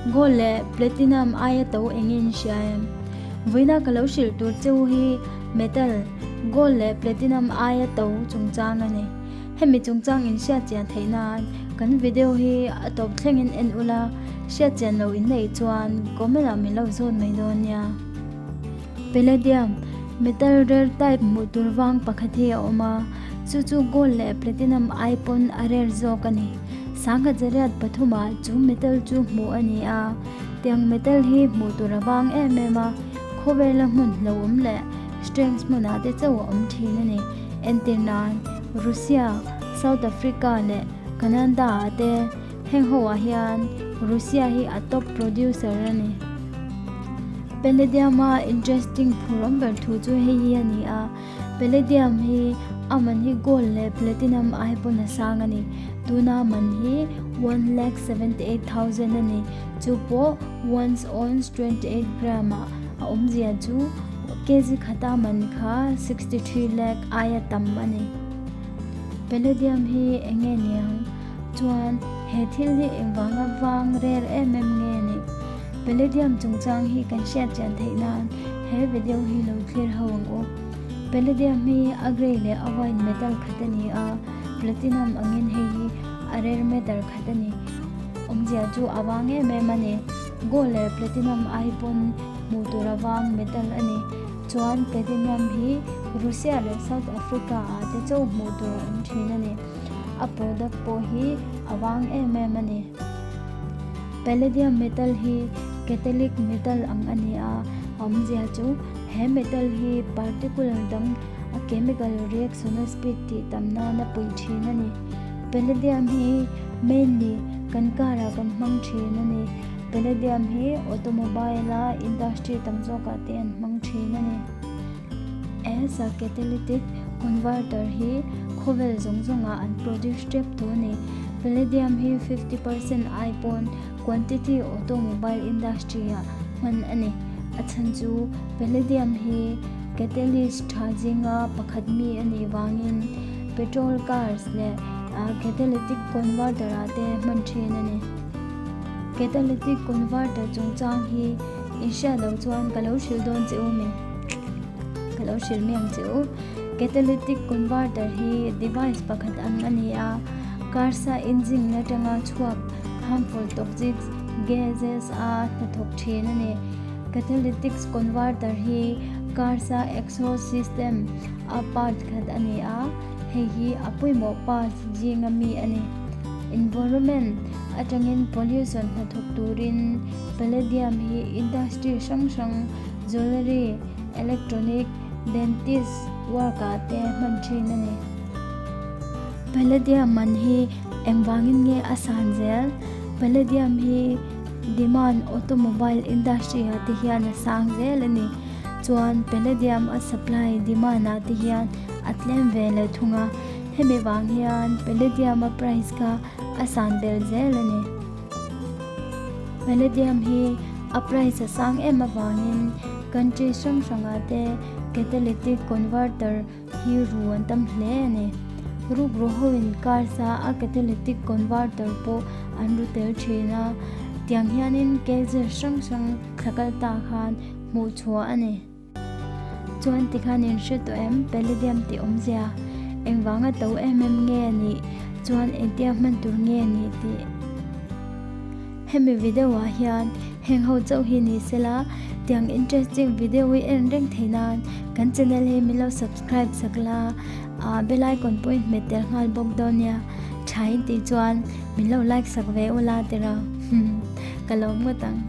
Gold leh Platinum aia to eng in hria em? Vawiina ka lo hrilh tur che u hi Metal, Gold leh Platinum aia to chungchang a ni. Hemi chungchang in hriat chian theih nan kan video hi a tawp thlengin en ula, hriat chian lo in neih chuan comment ah min lo zawt mai dawn nia. Palladium, metal rare type hmuh tur vang pakhat hi a awm a, chu chu gold leh platinum ai pawn a rare zawk a ni. Sangha zariat pathumah chu metal chu hmuh a ni a, tiang metal hi hmuh tur a vang em em a, khawvela hmun hlauhawm leh strength hmunah te chauh a awm thin a ni. Entir nan, Russia, South Africa leh Canada ah te heng ho ah hian Russia hi a top producer a ni. Palladium a interesting phur awm ber thu chu hei hi a ni a, Palladium hi a man hi gold leh platinum ai pawn a sang a ni. Tuna man hi 1,78,000 a ni. Chu pawh once ounce 28 gram ah a awmzia chu kg khata man kha 63 lakh aia tam a ni. Palladium hi eng nge niang? Chuan he thil hi engvanga vang rel em em nge ni? Palladium chungchang hi kan hriat chian theih nan he video hi lo thlir ho ang u. Palladium hi a grey leh a white metal khat a ni a, platinum angin hei hi a rare metal khat a ni. Awmzia chu a vang em em a ni. Gold leh platinum ai pawn hmuh tur a vang metal a ni. Chuan platinum hi Russia leh South Africa ah te chauh hmuh tur a awm thin a ni. A product pawh hi a vang em em a ni. Palladium metal hi catalytic metal ang a ni a, a awmzia chu he metal hi particular dang a chemical reaction a speed tih tam nan a puih thin a ni. Palladium hi mainly kan car ah kan hmang thin a ni. Palladium hi automobile a industry tam zawkah te an hmang thin a ni. As a catalytic converter hi khawvel zawng zawngah an produce tep tawh a ni. Palladium hi 50% ai pawn quantity automobile industry ah hman a ni. A chhan chu palladium hi catalyst tha zinga pakhat mi a nih vangin petrol cars leh catalytic converter ah te hman thin a ni. Catalytic converter chungchang hi in hriat loh chuan ka lo hrilh dawn che u mi? Ka lo hrilh mai ang che u. Catalytic converter hi device pakhat ang a ni a, car sa engine atanga chhuak harmful toxic gases a hnathawk thin a ni. Catalytic converter hi car sa exhaust system a part khat a ni a, hei hi a pawimawh part zinga mi a ni. Environment atangin pollution hnathawk turin palladium hi industry hrang hrang jewellery, electronic, dentist work ah te hman thin a ni. Palladium man hi engvangin nge a san zel? Palladium hi demand automobile industry ah te hian a sang zel a ni. Chuan palladium a supply demand ah te hian a tlem ve leh thung a. Hemi vang hian palladium a price kha a san bel zel a ni. Palladium hi a price a sang em avangin country hrang hrangah te catalytic converter hi ru an tam hle a ni. Rukru hoin cars a a catalytic converter pawh an ru tel thin a, tiang hianin cases hrang hrang thla kal ta khan hmuh chhuah a ni. Chuan tikhan in hre tawh em? Palladium tih awmzia engvanga to em em nge a nih? Chuan engtia hman tur nge a nih tih? Hemi video ah hian heng ho chauh hi ni sela, tiang interesting video hi en reng thei nan kan channel hi min lo subscribe sak la, ah bell icon pawh in hmet tel nghal bawk dawn nia, tha in tih chuan min lo like sak ve ula tiraw? Ka lawm ngawt ang.